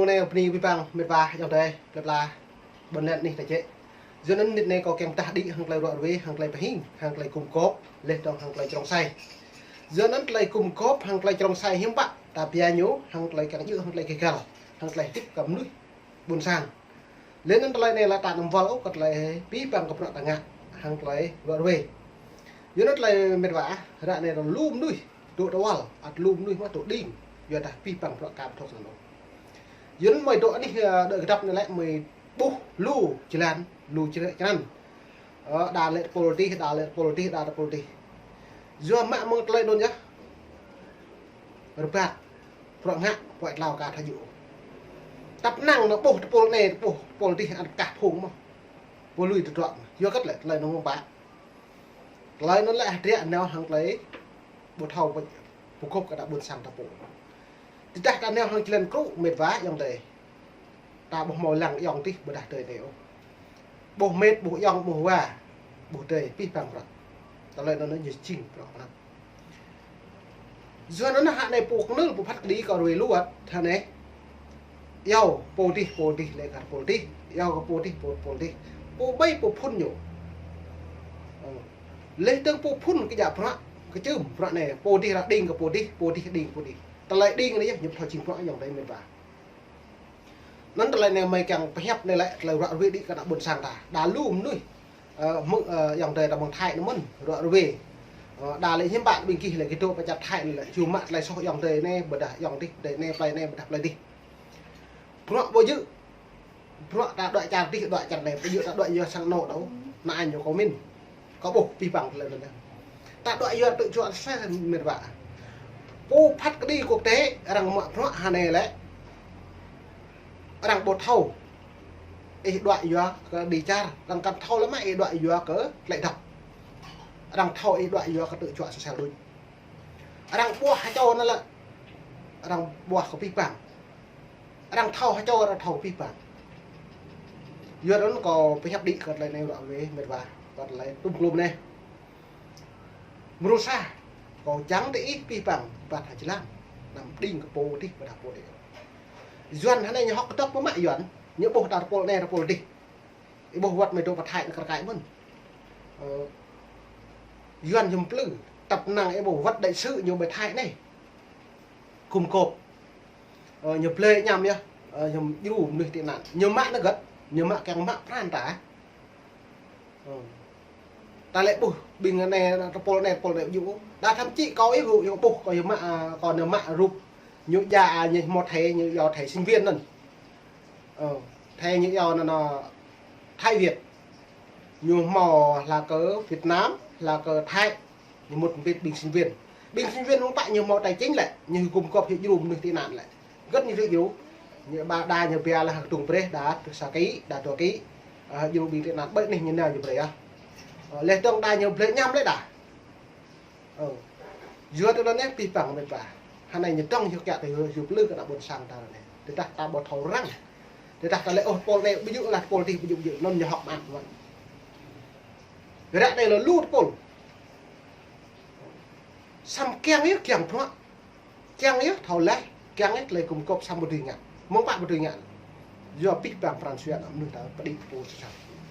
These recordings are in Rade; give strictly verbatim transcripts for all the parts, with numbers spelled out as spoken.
Anei bni bi bang mĭt wa ayŏng adei, plei pla, ƀuôn lan anih ta čĕ. Yua anăn mnĭt anei kâo kiăng ptah đĭ hŏng klei ruă ruê, hŏng klei pơhing, hŏng klei gum gôp, leh dŏng hŏng klei črông asei. Yua anăn klei gum gôp, hŏng klei črông asei hiam pă, ta pia ñu, hŏng klei kiăng djŏ, hŏng klei kơ găl, hŏng klei hdĭp kơ mnuih ƀuôn sang. Leh anăn klei anei lĕ ta năm wăl ôh kơ klei bi bang kơ bruă ta ngă, hŏng klei ruă ruê. Yua anăn klei mĭt wa, ară anei lu mnuih, dôk tơ wăl, ăt lu mnuih mă dôk đing, yua dah bi bang bruă kăm thŏk anăn ôh. Yua anăn mơi dôk anih, ơ, dôk kdăp anei lĕ mơi ƀuh lu jơlan, lu jơlan. Ơ, đa lĕ tơpul dih, đa lĕ tơpul dih, đa tơpul dih. Yua mă mơ̆ng klei anăn yơh. Rơbat, bruă ngă, puăi tlâo ka thâo djŏ. Tăp năng nao ƀuh tơpul anei, ƀuh tơpul dih ăt kah phung mơh. Pô lui tơdruă mơh. Yua kơ klei, klei anăn mơ̆ng pă. Klei anăn lĕ hdră nao hŏng klei ƀu thâo ƀuh, ƀu gôp kơ đa ƀuôn sang ta pô. Tơdah ta nao hŏng jơlan krŭ mĭt wa ayŏng adei. Ta ƀuh mâo lăng ayŏng dih ƀudah adei anei ôh. Ƀuh mĭt, ƀuh ayŏng, ƀuh wa, ƀuh adei, bi bang bruă. Klei anăn ñu jing bruă prăk. Yua anăn hă anei pô knưl, pô phat kđi kơ ruê lu ăt, hă anei. Yua pô dih, pô dih, lĕ kơ pô dih. Yua kơ pô dih, pô, pô dih. Pô ƀai, pô phŭn ñu. Ơ. Leh dơ̆ng pô phŭn kơ djă bruă, kơ čưm bruă anei. Pô dih ară đing kơ pô dih, pô dih đing pô dih. Klei đing anei yơh, ñu thâo jing bruă ayŏng adei mĭt wa. Anăn klei anei mơi kiăng pơhiăp anei lĕ klei ruă ruê đĭ kơ đa ƀuôn sang ta. Đa lu mnuih, ơ, mơ̆ng, ơ, ayŏng adei ta mơ̆ng Thái anăn mơ̆n, ruă ruê. Ơ, đa lĕ hiam pă ƀing gih lĕ gĭt dôk pơ čar Thái anei lĕ, jŭ mă klei soh ayŏng adei anei, ƀudah ayŏng dih, adei anei, plei anei, ƀudah plei dih. Bruă ƀu djŏ, bruă ta đuĕ čar dih, đuĕ čar anei, ƀu djŏ ta đuĕ yua sang anôk đa ôh, anăn ñu kâo mĭn. Kâo ƀuh bi bang klei anăn. Ta đuĕ yua tơ čuă asei mĭt wa. Pô phat kđi quốc tế, arăng mă bruă hă anei lĕ. Arăng ƀu thâo. Ih đuĕ yua kơ đĭ čar, arăng kăn thâo lĕ mă ih đuĕ yua kơ klei dăp. Arăng thâo ih đuĕ yua kơ tơ čuă asei đuč. Arăng ƀuah ha čô anăn lĕ. Arăng ƀuah kơ bi bang. Arăng thâo ha čô, arăng thâo bi bang. Yua anăn kâo pơhiăp đĭ kơ klei anei ruă ruê mĭt wa, kơ klei tŭm klŭm anei. Mrô sa, kâo čiăng diih bi bang, ƀuh ha jơlan. Năm đing kơ pô dih, ƀudah pô dih. Yuăn hă anei ñu hŏk kdăp mă Yuăn, ñu ƀuh ta tơpul anei, tơpul dih. Ih ƀuh wăt mơi dôk pơ Thái anăn kar kaĭ mơ̆n. Ơ, Yuăn ñu mplư, tăp năng ih ƀuh wăt đại sứ ñu ƀơi Thái anei. Gum gôp. Ơ, ñu blei ñăm yơh, ơ, ñu djru mnuih tị nạn. Ñu mă anăn gơ̆t, ñu mă kiăng mă pran ta. Ơ. Ta lĕ ƀuh, ƀing anei, tơpul anei, tơpul anei djru. Đa thậm chí kâo ih ƀuh, ih ƀuh, kâo ih mă, ơ, kâo anăn mă rup. Ñu djă, ơ, ñu mâo thẻ, ñu yua thẻ sinh viên anăn. Ơ, thẻ ñu yua anăn, anăn Thái Việt. Ñu mâo hla kơ Việt Nam, hla kơ Thái. Ñu mŭt mbĭt ƀing sinh viên. Ƀing sinh viên mơ̆ng pă ñu mâo tài chính lĕ, ñu gum gôp hĕ djru mnuih tị nạn lĕ. Gơ̆t ñu djru, ñu ba đa ñu bia leh hơdrung brei đa sa ký, đa dua ký. Ơ, djru ƀing tị nạn ƀơi anih ñu nao ñu brei yơh. Ơ, leh dơ̆ng đa ñu blei ñăm leh đa. Ơ. Yua tơ anăn anei bi bang mĭt wa. Hă anei ñu dŏng yua kiă tơ yua, yua plư kơ đa ƀuôn sang ta anei. Tơdah ta ƀu thâo răng. Tơdah ta lĕ ôh tơpul anei ƀu djŏ lah tơpul dih ƀu djŏ ƀu djŏ. Anăn ñu hŏk mă mơ̆n. Ară anei lĕ lu tơpul. Săm kiăng yơh, kiăng bruă. Kiăng yơh, thâo leh, kiăng yơh, klei gum gôp săm ƀu dưi ngă. Mơ̆ng pă ƀu dưi ngă. Yua bi bang pran jua anăn mnuih ta pơđĭ pô sơsă.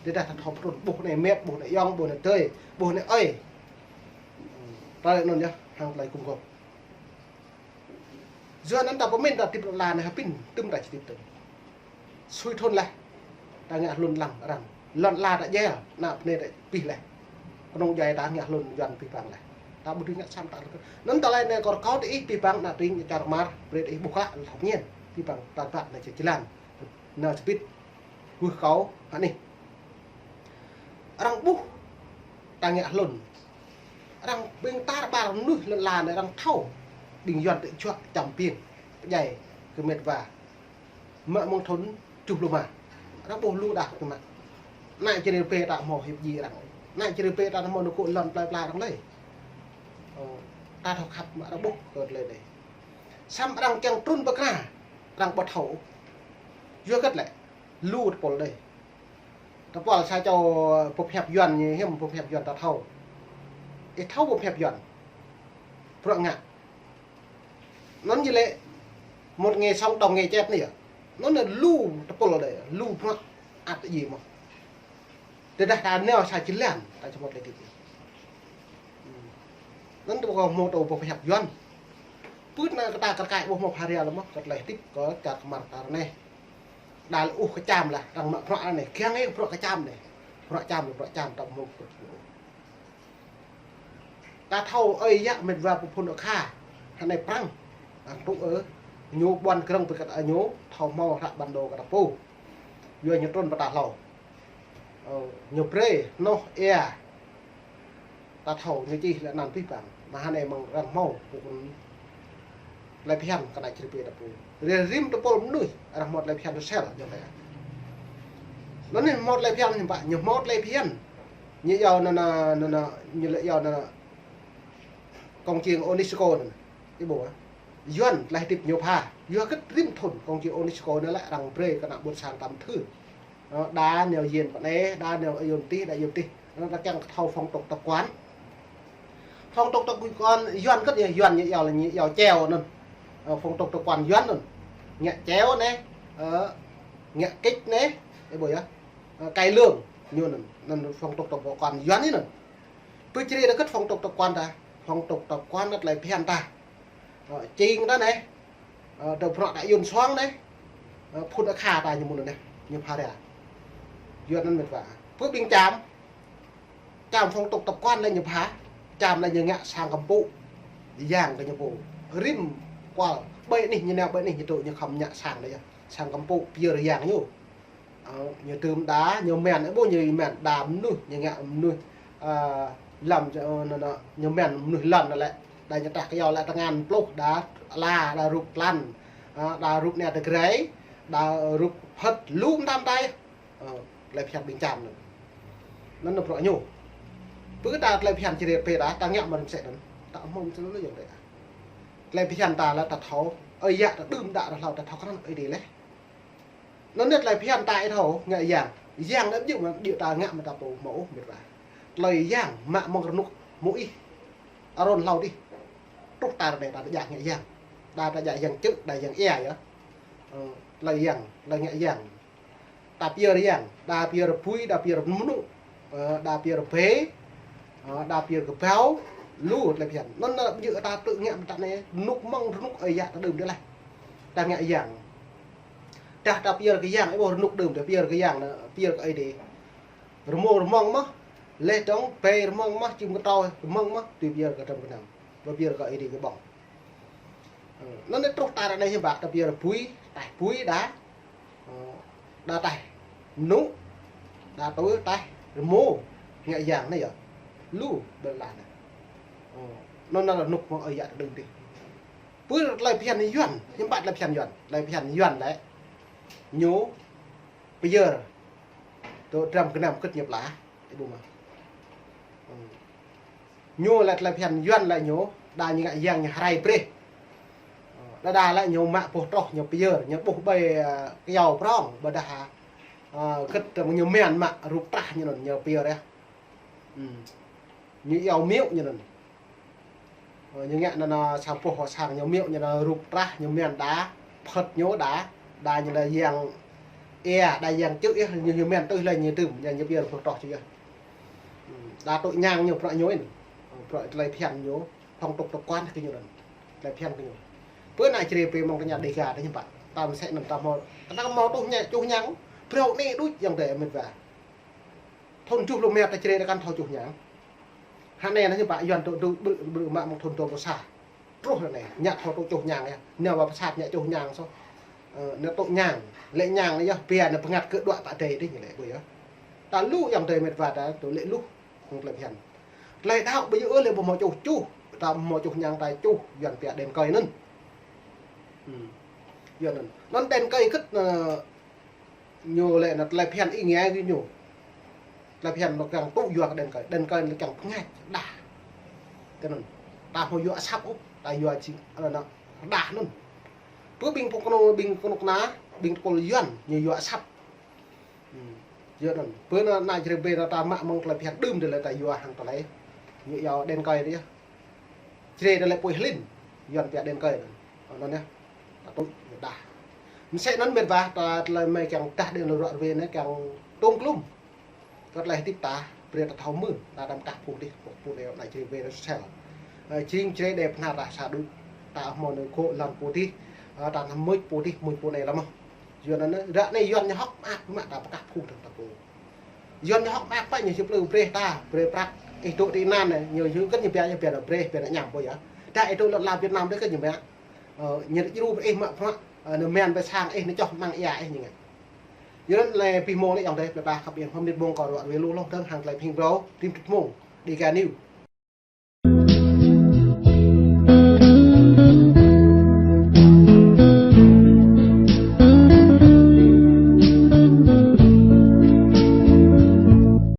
Tơdah ta thâo pơtrŭn ƀuh anei mĕt, ƀuh anei ayŏng, ƀuh anei adei, ƀuh anei ơi. Klei anăn yơh, hŏng klei gum gôp. Yua anăn ta pơmĭn ta hdĭp lăn ala anei hơbĭn, tŭm ta či hdĭp tŭm. Sui thŭn leh. Ta ngă hlŭn lăng arăng. Lăn ala ta djel, ană bnei ta pih leh. Knŏng djai ta ngă hlŭn Yuăn bi bang leh. Ta ƀu dưi ngă săm ta lĕ. Anăn klei anei kâo rơkâo diih bi bang ană tring čar Mơar, brei diih ƀuh klă leh thâo ñen. Bi bang ta ƀuh anei jơlan. Nao čbĭt. Wưh kâo, hă anei. Arăng ƀuh. Ta ngă hlŭn. Arăng ƀing tar ƀar mnuih lăn ala anei arăng thâo. Ƀing Yuăn tơ čuă čăm biêng. Pơdjai kơ mĕt wa. Mă mơ̆ng thŭn kjuh pluh êma. Arăng ƀuh lu đah kơ mă. Ană čri rơbê ta mâo hiăp dji arăng. Ană čri rơbê ta mâo nukŭ lăn plei pla arăng lei. Ơ, ta thâo khăp mă arăng ƀuh kơ klei anei. Săm arăng kiăng trŭn pơ kra. Arăng ƀu thâo. Yua kơ klei. Lu tơpul anei. Tơpul sa čô pô pơhiăp Yuăn ñu hiam pô pơhiăp Yuăn ta thâo. Ih thâo pô pơhiăp Yuăn. Bruă ngă. Anăn ñu lĕ một ngày sống đồng ngày chết anei yơh. Anăn anei lu tơpul đei, lu bruă ăt djiê mơh. Tơdah ta nao sa jơlan, ta čăm mâo tơlơi hdĭp. Anăn tơ kâo mâo tơ ƀuh pơhiăp Yuăn. Pưt anăn kơ ta kar kaĭ ƀuh mâo phara leh mơh, kơ tơlơi hdĭp kơ čar kmar ta anei. Đa lĕ ôh kơ čăm lah, arăng mă bruă anei, kiăng ih bruă kơ čăm anei. Bruă čăm, bruă čăm, ta mâo bruă. Ta thâo ơi yă mĭt wa pô phŭn akha, hơnei Prăng. Arăng tŭ ơ, ñu ƀuăn krơ̆ng pơkăt ơ ñu, thâo mâo hră bản đồ kơ ta pô. Yua ñu trŭn pơ ta hlâo. Ơ, ñu brei, noh, êa. Ta thâo ñu čih leh anăn pih păng. Mă hơnei mơ̆ng arăng mâo, pô phŭn tơlơi phiăn kơ ană čri pê ta pô. Rĭm tơpul mnuih, arăng mâo tơlơi phiăn tơsel, jŏng lĕ. Anăn anei mâo tơlơi phiăn ñu pă, ñu mâo tơlơi phiăn. Ñu yua anăn, anăn, anăn, ñu lĕ yua anăn, công trường UNESCO anăn. Ih ƀuh, Yuăn tơlơi hdĭp ñu pha. Yua kơ rĭm thŭn công trường UNESCO anăn lĕ arăng brei kơ ană ƀuôn sang tam thư. Ơ, đa nao yên pơ anei, đa nao yôn tih, đa yôn tih. Anăn ta kiăng thâo phong tục tập quán. Phong tục tập quán Yuăn kơ ñu, Yuăn ñu yua lĕ ñu yua chèo anăn. Ơ, phong tục tập quán Yuăn anăn. Ngă chèo anei, ơ, ngă kịch anei, ih ƀuh yơh. Ơ, cải lương, ñu anăn, anăn phong tục tập quán Yuăn anăn. Pơ čri đa kơ phong tục tập quán ta, phong tục tập quán anăn tơlơi phiăn ta. Ơ, čing ta anei, ơ, tơ bruă ta yôn suang anei, ơ, phŭn akha ta ñu mơ̆ng anăn anei, ñu phara. Yuăn anăn mĭt wa. Pơ ƀing čăm, čăm phong tục tập quán lĕ ñu pha, čăm lĕ ñu ngă sang kăm pŭ, yang kơ ñu pô. Rĭm kual, ƀơi anih ñu nao, ƀơi anih ñu tŭ, ñu khăm ngă sang anei yơh. Sang kăm pŭ, pơyơr yang ñu. Ơ, ñu dưm đa, ñu men, ơ, ƀuh ñu men, đa mnuih, ñu ngă mnuih, ơ, lăm, ơ, anăn, anăn, ñu men mnuih lăn anăn lĕ. Đa ñu trah kyâo lĕ tơngan pluh, đa ala, đa rup tlan, ơ, đa rup anei tơgrei, đa rup phơt, lu mtam tai. Ơ, tơlơi phiăn ƀing čăm anăn. Anăn anăn bruă ñu. Pơ ta tơlơi phiăn čri pê ta, ta ngă mơ̆ng msĕ anăn. Ta mâo msĕ anăn yơh dê. Tơlơi phiăn ta lĕ ta thâo, ơi yă ta đưm đă ta hlâo ta thâo krăn ơi dê leh. Anăn anei tơlơi phiăn ta ih thâo, ngă yang. Yang anăn ƀiă mă, ƀiă ta ngă mă ta pô mâo ôh mĭt wa. Tơlơi yang mă mơ̆ng rơnŭk mơ̆ng ih. Arôn hlâo dih. Truh ta anei ta djă ngă yang. Đa ta djă yang čư̆, đa yang êa yơh. Ơ, tơlơi yang, tơlơi ngă yang. Ta pơyơr yang, đa pơyơr bui, đa pơyơr mnŭ, ơ, đa pơyơr bê, ơ, đa pơyơr kbao, lu tơlơi phiăn. Anăn anăn ƀiă ta tŭ ngă mă ta anei, rơnŭk mơ̆ng rơnŭk ơi yă ta đưm dê leh. Ta ngă yang. Dah ta pơyơr kơ yang, ih ƀuh rơnŭk đưm, ta pơyơr kơ yang, anăn pơyơr kơ ơi dê. Rmô rmŏng mơh, leh dŏng, bê rmŏng mơh, čĭm ktrâo rmŏng mơh, tui pơyơr kơ dram kơ năm. Ƀu pơyơr kơ ơi dê kơ ƀơ̆ng. Ơ, anăn anei truh ta anei hiư̆m pă, ta pơyơr bui, taih bui đa, ơ, đa taih mnŭ, đa tui taih rmô, ngă yang anei yơh. Lu ƀơ̆ng lăn anei. Ơ, anăn anăn rơnŭk mơ̆ng ơi yă ta đưm dih. Pơ tơlơi phiăn Yuăn, hiư̆m pă tơlơi phiăn Yuăn. Tơlơi phiăn Yuăn lĕ, ñu pơyơr tơ dram kơ năm kơt ñu pla, ih ƀuh mơh. Ơ. Ñu lĕ tơlơi phiăn Yuăn lĕ ñu, đa ñu ngă yang ñu hrai breh. Ơ, đa đa lĕ ñu mă boh troh ñu pơyơr, ñu ƀuh ƀai, ơ, kyâo prŏng, ƀiădah, ơ, kơt ñu men mă rup trah ñu anăn, ñu pơyơr yơh. Ơ. Ñu iâu miu ñu anăn. Ơ, ñu ngă anăn, anăn sa boh sang ñu miu ñu anăn rup trah ñu men đa, phơt ñu đa, đa ñu đa yang êa, đa yang čư̆ yơh, ñu, ñu men tui leh ñu dưm, ñu, ñu pơyơr boh troh čư̆ yơh. Ơ, đa tŭ ñang ñu bruă ñu anăn. Ơ, bruă tơlơi phiăn ñu, phong tục tập quán kơ ñu anăn. Tơlơi phiăn kơ ñu. Pơ ană čri pê mơ̆ng tơña Đêga ta hiư̆m pă. Ta msĕ anăn ta mâo, ta mâo tŭ ña, čuh ñang, brâo anei đuč yang dê mĭt wa. Thŭn kjuh pluh êma ta čri ta kăn thâo čuh ñang. Hơnei anăn hiư̆m pă Yuăn tŭ, tŭ, ƀrư̆, ƀrư̆ mă mơ̆ng thŭn dua pluh sa. Truh anei, ngă thâo tŭ čuh ñang yơh. Nao wa pơsat ngă čuh ñang soh. Ơ, nao tŭ ñang. Lĕ ñang anei yơh, pia anăn bơngăt kơ đuaĭ pă dê dih ñu lĕ ƀuh yơh. Ta lu yang dê mĭt wa ta tŭ lĕ luh. Hŏng tơlơi phiăn. Tơlơi đăo ƀu djŏ ôh lĕ ƀu mâo čuh čuh. Ta mâo čuh ñang ta čuh, Yuăn pia đen kơi anăn. Ơ. Yuăn anăn. Anăn đen kơi kơt, ơ, ñu lĕ anăn tơlơi phiăn ih ngă kơ ñu. Tơlơi phiăn anăn kiăng tŭ yua kơ đen kơi. Đen kơi anăn kiăng pơngač, đah. Kơ anăn. Ta hmâo yua asăp ôh, ta yua čĭ, anăn, anăn, đah anăn. Pơ ƀing pô knŭk, ƀing knŭk kna, ƀing tơpul Yuăn, ñu yua asăp. Ơ. Yua anăn. Pơ anăn, anăn čri pê ta mă mơ̆ng tơlơi phiăn đưm dê lĕ ta yua hŏng tơlơi. Ñu yua đen kơi dih yơh. Čri ta lĕ pui hlĭn, Yuăn pia đen kơi anăn. Anăn yơh. Ta tŭ, đah. Msĕ anăn mĭt wa, ta tlei mei kiăng dah đĭ lŏ ruă rwê anei kiăng tông klŭm. Kơ tlei hdĭp ta, brei ta thâo mưn, ta đăm kah phung dih, phung anei nai jing wê sel. Ơ, jing jrei đe phna ta sa đuč, ta mâo nư gŏ lăn pô dih, ơ, ta nao mưč pô dih, mưč pô anei lăm mơh. Yuăn anăn, ră anei Yuăn ñu hŏk mơak mă ta pơkah phung dơ̆ng ta pô. Yuăn ñu hŏk mơak pă ñu čĭp lư brei ta, brei prăk, ih dôk ti anăn anei, ñu, ñu kăn ñu bia, ñu bia brei, bia ñăm pô yơh. Dah ih dôk lăn ala Việt Nam dih kăn ñu mă. Ơ, ñu djru brei ih mă phă, ơ, nư men brei sang ih, nư čoh măng êa ih ñu ngă. Yuăn lĕ bi mông lĕ ayŏng adei, plei pla khăp iêng hŏm nit mông kơ ruă rwê lu lŏ dơ̆ng hăng tlei phing brâo, rim tut mông, Dega News.